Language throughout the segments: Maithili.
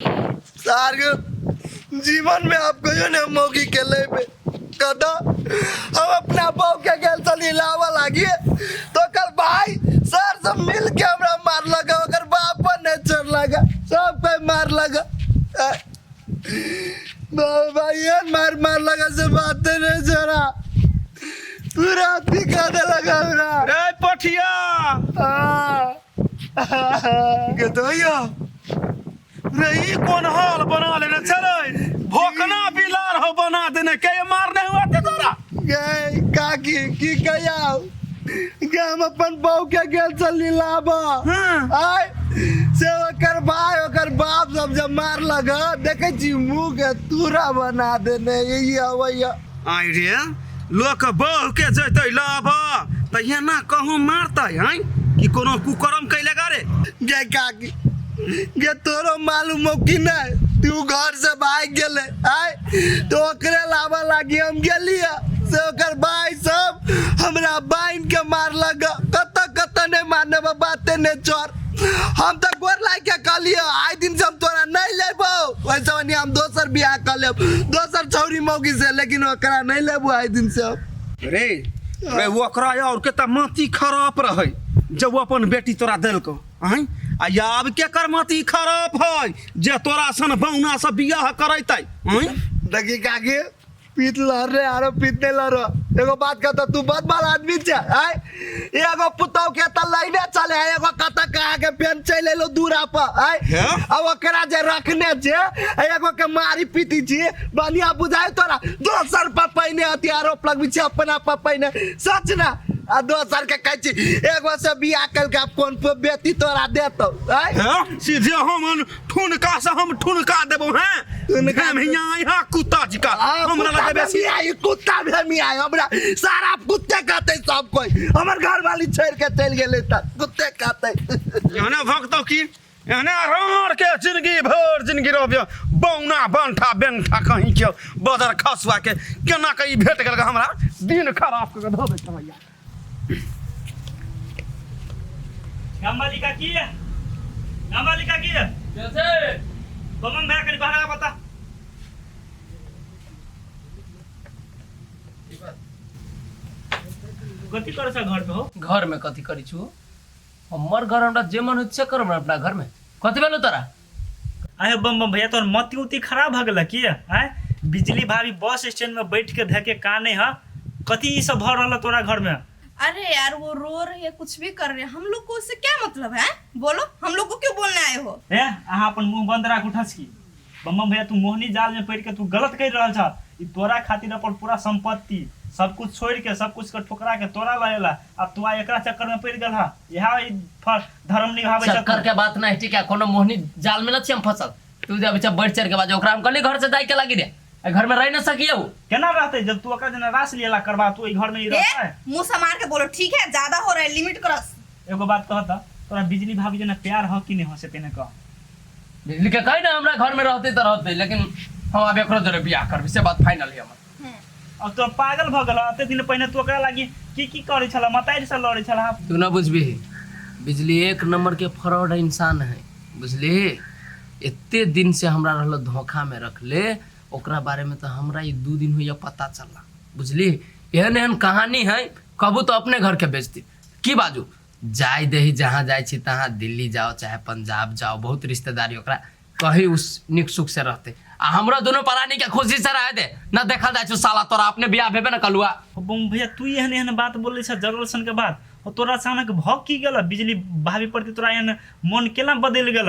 सार जीवन में आप कहियो ने मौगी के लेबे कदा हम अपना बहू के गेल चली लावा लागिए तो कर भाई सर सब मिल के हमरा मार लगा ओकर बाप ने चोर लगा सब कोई मार लगा भाई यार मार मार लगा से बात नहीं छोड़ा पूरा दिखा दे लगा हमरा। रे पठिया। हाँ। गे दैया रे, ई कोन हाल बना लेने छलै? भोकना बिलार हो बना देने के मारने हुआ थे तोरा। गे काकी, की कहिया गे, हम अपन बहू के गेल चली लाब। आय से ओकर भाई, ओकर बाप सब जब मार लगा, देखे छी मुंह के तूरा बना देने यही अबैया। आइ रे, लोक बहू के जैतै लाब तऽ एना कहूँ मारतै? आँय, कि कोनो कुकर्म कैले रे? गे काकी गे, तोरो मालूम हो कि नहीं, तू घर से भाग गेले। आय तो ओकरे लाबा लागी हम गेलिए, से ओकर भाई सब हमरा बांध के मार लगा। कत कत नहीं मारने बा, बाते नहीं चोर। हम तो गोर लाग के कहलिए, आइ दिन से हम तोरा नहीं लेबो, वैसे वनी हम दोसर बियाह कर लेब दोसर छौरी मौगी से, लेकिन ओकरा नहीं लेबो आइ दिन से हम। रे रे, ओकरा और के तऽ माटी खराब रहै जब ओ अपन बेटी तोरा देलकौ। आँय, आ आब केकर माटी खराब है जे तोरा सन बौना से बियाह करैतै? आँय। देखी काकी, पीत लहर रे, आरो पीत नहीं लहर। एगो बात कहता, तू बहुत बड़ा आदमी छे। आय एगो पुतौ के त लाइने चले है, एगो कत कहा के पेन चल एलो दूरा पर। आय हे? अब ओकरा जे रखने छे आ एगो के मारी पीती छी, बढ़िया बुझाय तोरा? दोसर पर पहिने अथी आरोप लगबी छी, अपना पर पहिने सच ना आ दोसर के कहै छी एगो से बियाह कल के कोन पर बेटी तोरा देतौ? आय। हे, सीधे हम ठुनका से हम ठुनका देबो हैं। ठुनका। हम हियां यहाँ कुत्ता जी का हमरा कुत्ता लगे बेसी भेमिया, कुत्ता भेमिया हमरा सारा कुत्ते कहते सब कोई। हमर घर वाली छोड़ के चल गेले त कुत्ते कहते। एहने भगतौ की एहने राड़ के जिंदगी भर जिंदगी रहबियो बौना बंठा बेंठा कहीं के बदर खसुआ के केना के ई भेट गेल हमरा दिन खराब के धो दे भैया। गामवाली की है, गामवाली की है। कैसे? बमन भैया, कनी बाहर आ बता। कथी करे छ घर पे हो? घर में कथी करी छु? हमर घर, हमरा जे मन होइत से करब अपना घर में। कथी भेलो तोरा? आए बम बम भैया, तोहर मति उति खराब भ गेल की? आए बिजली भाभी बस स्टैंड में बैठ के धके काने ह, कथी ई सब भ रहल है तोरा घर में? अरे यार, वो रो रही है, कुछ भी कर रहे हैं, हम लोग को उससे क्या मतलब है? बोलो, हम लोग को क्यों बोलने आए हो? ए, अहाँ अपन मुंह बंद राख उठस की। बम बम भैया, तू मोहनी जाल में पड़ के तू गलत कर रहल छ। ई तोरा खातिर अपन पूरा संपत्ति सब कुछ छोड़ के, सब कुछ के ठुकरा के तोरा लएला, अब तू आ एकरा चक्कर में पड़ गेल हा। इहा ई धर्म निभाबै छ। चक्कर के बात नहीं, ठीक है? कोनो मोहनी जाल में न छी हम फसल। तू जब बच्चा बढ़ चढ़ के बाज, ओकरा हम कहली घर से जाय के लागी रे, ए घर में रह न सकिए उ। केना रहते जब तू ओकरा जेना रास लियला करबा? तू ई घर में ही ए, रहता? मुंह संभाल के बोलो, ठीक है? ज्यादा हो रहा है, लिमिट क्रॉस। एगो बात कह त, तोरा बिजली भाभी जेना प्यार ह कि नहीं ह, से तेने कह। बिजली के कही ना हमरा घर में रहते त रहते, लेकिन हम आब एकरो जरे बियाह करबी, से बात फाइनल है हमर। अब तो पागल भ गेल। अते दिन पहिने तू ओकरा लागी की की करै छला, मतारि से लड़ै छला। तू न बुझबी, बिजली एक नंबर के फ्रॉड इंसान है, बुझली? एते दिन से हमरा रहलो धोखा में रखले। ओकरा बारे में तो हमरा ई 2 दिन होइया पता चलला, बुझली? एहन एहन कहानी है, कबू तो अपने घर के बेचती की बाजू। जाय देही जहाँ जाय छी तहाँ, दिल्ली जाओ चाहे पंजाब जाओ, बहुत रिश्तेदारी ओकरा, कहीं उस निक सुख से रहते आ हमरा दोनों प्राणी के खुशी से रहे दे न। देखल जाय छौ साला, तोरा अपने बियाह भेबे न कलुआ। बम भैया, तू एहन एहन बात बोलै छ, जरल सन के बात और तोरा अचानक भ की गेल? बिजली भाभी प्रति तोरा एहन मन केना बदलि गेल?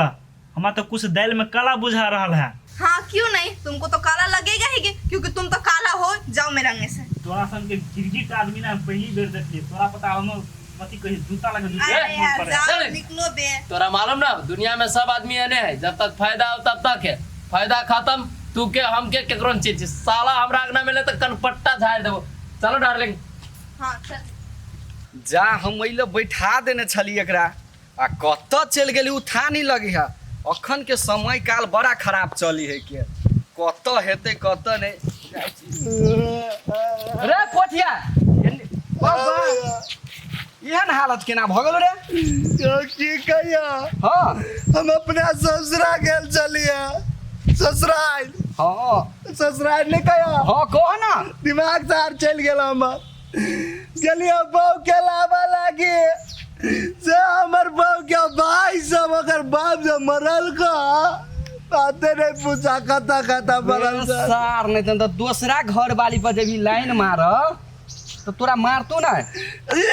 हमरा तो कुछ दालि में काला बुझा रहल है। हाँ, क्यों नहीं, तुमको तो काला लगेगा ही, क्योंकि तुम तो काला हो। जाओ मेरे अंगने से। तोरा सन के गिरगिट आदमी ना हम पहली बेर देखलिए। तोरा पता हम कथी कही, जूता लगे जूता अरे मन यार, पड़े। जाओ। चल। निकलो बे। तोरा मालूम ना, दुनिया में सब आदमी एने है, जब तक फायदा हो तब तक है, फायदा खत्म तू के हम के केकरो न चीज। साला हमरा अंगना में ले तो कनपट्टा झाड़ देबो। चलो डार्लिंग। हाँ, चल। जा हम अइले बैठा देने छली एकरा आ कतऽ चलि गेली उ था नहीं लगी है। अखन के समय काल बड़ा खराब चली है के कतऽ हेतै कतऽ नहीं। रे पोठिया। बाबा। एहन हालत केना भऽ गेलो रे? तो की कहिया? हाँ। हम अपना ससुरा गेल छलियै, ससुराल। हाँ। ससुराल नहीं कहिया? हाँ, कह ना। दिमाग से हार चलि गेल हमर। गेलियै बहू के लाबऽ लागी से हमर बहू के भाई सब ओकर बाप सब मरल का बाते नहीं पूछा, कता कता मरल का। सार नहीं तऽ दोसरा घर वाली पर जब लाइन मार तो तोरा मारतो ना। ई,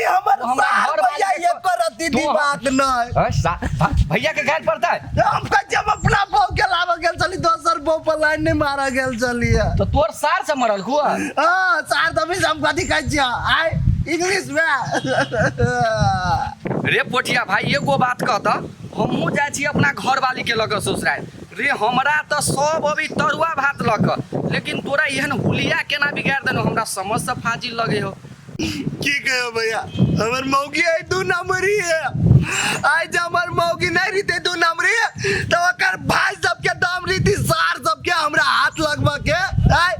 हमर हमरा सार घर वाली भैया के एको रत्ती तू- दिमाग नहीं। अ, भैया के गाल पड़ता है। हम कहै छियै, हम अपना बहू के लाबऽ गेल छली, दोसर बहू पर लाइन नहीं मारऽ गेल छलियै। तो तोर सार से मरल कुआ? हाँ, सार तभी से हम कथी कहै छियै आइ इंग्लिश में। रे पोठिया भाई, एगो बात कहता, हमहूँ जाइ छी अपना घरवाली के लग ससुराल रे, हमरा तऽ सब अभी तरुआ भात लऽ कऽ, लेकिन तोरा एहन हुलिया केना बिगाड़ देलौ, हमरा समझ से फाजिल लगे हो। की कहो भैया, हमर मौगी है दू नंबरी है। आइ जे हमर मौगी नहीं रीते दू नंबरी तो ओकर भाई सबके दाम रीति, सार सबके हमरा हाथ लगबा के आइ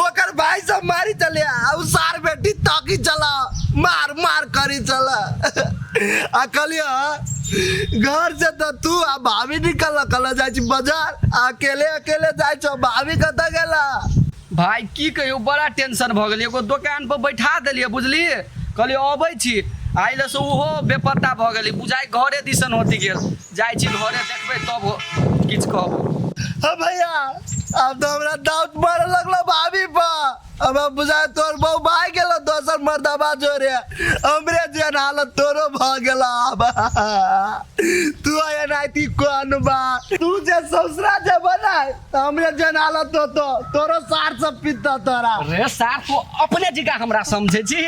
ओकर भाई सब मारी चले आ उ सार बेटी ताकी चला मार मार करी चला। आ कहलियो घर से तो तू आ भाभी निकल, कहल जाइ छी बाजार, अकेले अकेले जाइ छौ, भाभी कतऽ गेला? भाई की कहियो, बड़ा टेंशन भऽ गेल। एगो दोकान पर बैठा देलियै, बुझलियै, कहलियै अबै छी, आइले से ओहो बेपत्ता भऽ गेलै। बुझाइ घरे दिसन होती गेल। जाइ छी घरे, देखबै तब किछु कहबो। हाँ भैया, अब तो हमरा डाउट मारे लगलो भाभी पर। अब बुझाय तोर बहु भाग गेलो दोसर मर्दबा जोरे, हमरे जेहन हालत तोरो भऽ गेल। आब तू एनाहिते कोन बा, तू जे ससुरा जेबो ने तऽ हमरे जेहन हालत होतो, तोरो सार सब पीता तोरा। रे सार, तू अपने जगह हमरा समझै छी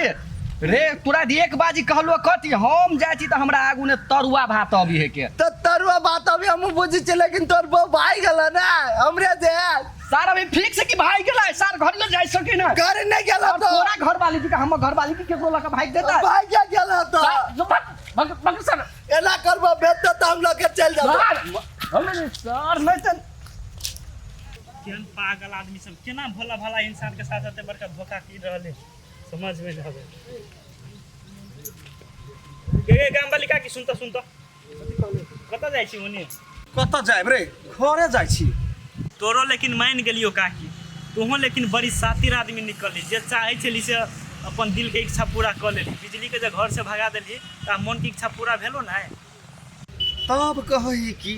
रे? तोरा एक बाजी कहलो कथी, हम जाइ छी तऽ हमरा आगू ने तरुआ भात अबी है के। तऽ तरुआ भात अभी हमहूँ बुझै छियै, लेकिन तोर बहु भागि गेलो ने हमरे जेहन। सार अभी फिक्स कि भाग गेलै सार, घर ले जाइ सकी ना? घर नहीं गेलो और तो तोरा घर वाली के हमर घर वाली के केकरो लके भाग देता? भाग गेलो तो सार, जो भाग भाग भाग सर। एना करबो भेजतो तऽ हम लके चलि जाबो। सार हम सर नहीं तऽ केहन पागल आदमी सब, केना भोला भाला इंसान के साथ एते बड़का धोखा की रहल है, समझ में नहीं आवे। गे गाम वाली काकी, सुनता सुनता, कतऽ जाइ छी ओने? कतऽ जायब रे, घरे जाइ छी। तोरो लेकिन मान गेलियो काकी, तोहूँ लेकिन बड़ी सातिर आदमी निकलली, जे चाहै छली से अपन दिलके इच्छा पूरा कऽ लेली। बिजलीके जे घरसँ भगा देली तऽ मोनके इच्छा पूरा भेलो ने? तब कहै कि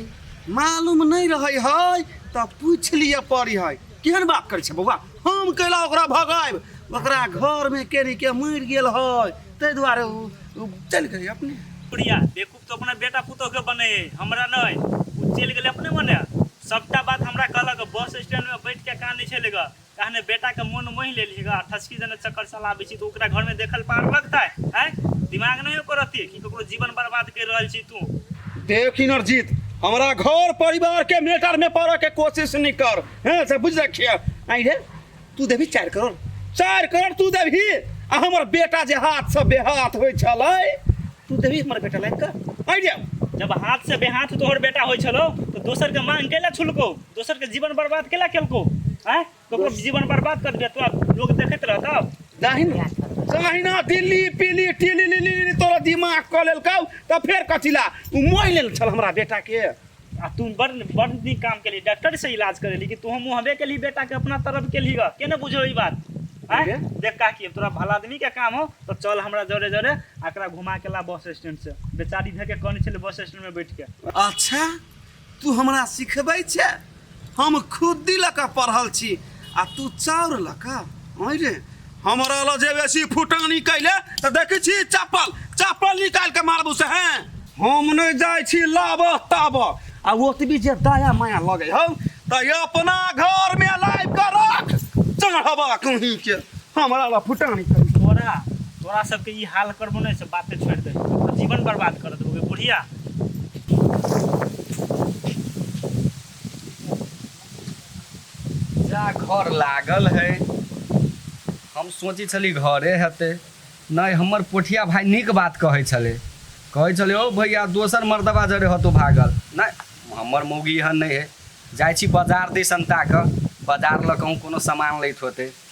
मालूम नहि रहै है तऽ पूछि लिअ पड़ी है। केहन बात करै छै बौआ, हम कैला ओकरा भगायब? ओकरा घरमे केरी के मरि गेल है, ताहि दुआरे ओ चलि गेलै अपने। प्रिया बेवकूफ तो अपना बेटा पुतोह के बने है, हमरा नहीं। उ चलि गेलै अपने मने, सबटा बात हमरा कहलक। बस स्टैंड में बैठ के कानै छलै ग, कहने बेटा के मोन मोहि लेली ग। ठसकी जेना चक्कर चलाबै छी तऽ ओकरा घर में देखल पार लगतै? आँय, दिमाग नहीं ओकर अथी कि ककरो जीवन बर्बाद कर रहल छी तू? देख इनरजीत, हमरा घर परिवार के मैटर में पड़े के कोशिश नहीं कर, हैं से बुझ रखिए। आई रे, तू देबही 4 करोड़? 4 करोड़ तू देबही? आ हमर बेटा जे हाथ से बेहाथ होइ छलै, तू देबही हमर बेटा लाइक के? आई रे, जब हाथ से बेहाथ तोहर बेटा होइ छलो तो दोसर के मांग केला छुलको, दोसर के जीवन बर्बाद केला केलको? आँय, ककरो जीवन बर्बाद कर दिया तो लोग देखैत रहतौ। जाहिना जाहिना दिल्ली पीली टीली लीली लीली तोरा दिमाग कऽ लेलकौ तऽ फेर कथिला ओ मोहि लेल छल हमरा बेटा के। आ तू बड़ बड़ नीक काम केली, डॉक्टर से इलाज करेली कि तू हम हबे केली, बेटा के अपना तरफ केली ग, के ने बुझो ई बात? आँय देख काकी, तोरा भला आदमी के काम हो तो चल हमरा जरे जरे, एकरा घुमा के ला बस स्टैंड से। बेचारी धके कहने छलै बस स्टैंड में बैठ के। अच्छा, तू हमरा सिखबै छै? हम खुद्दी लऽ कऽ पढ़ल छी आ तू चाउर लऽ कऽ। ओइ रे, हमरा लऽ जे बेसी फुटानी कैले तऽ देखै छी चप्पल चप्पल निकालि कऽ मारबू से। हैं, हम नहि जाइ छी लाबऽ ताबऽ, आ ओतबी जे दया माया लगै हौ तऽ अपना घरमे लाबि कऽ रख चढ़बा कहीं के। हमरा लऽ फुटानी करी। तोरा तोरा सबके ई हाल करबो नहि से बाते छोड़ि दे, जीवन बर्बाद कर देबो गे बुढ़िया। जा घर लागल है, हम सोचै छली घरे हेतै। नहि, हमर पोठिया भाई नीक बात कहै छलै, कहै छलै ओ भैया दोसर मर्दबा जरे हतो भागल। नहि, हमर मौगी एहन नहि है। जाइ छी बाजार दिसन ताकऽ, बाजार लऽ कहूँ कोनो सामान लैत होतै।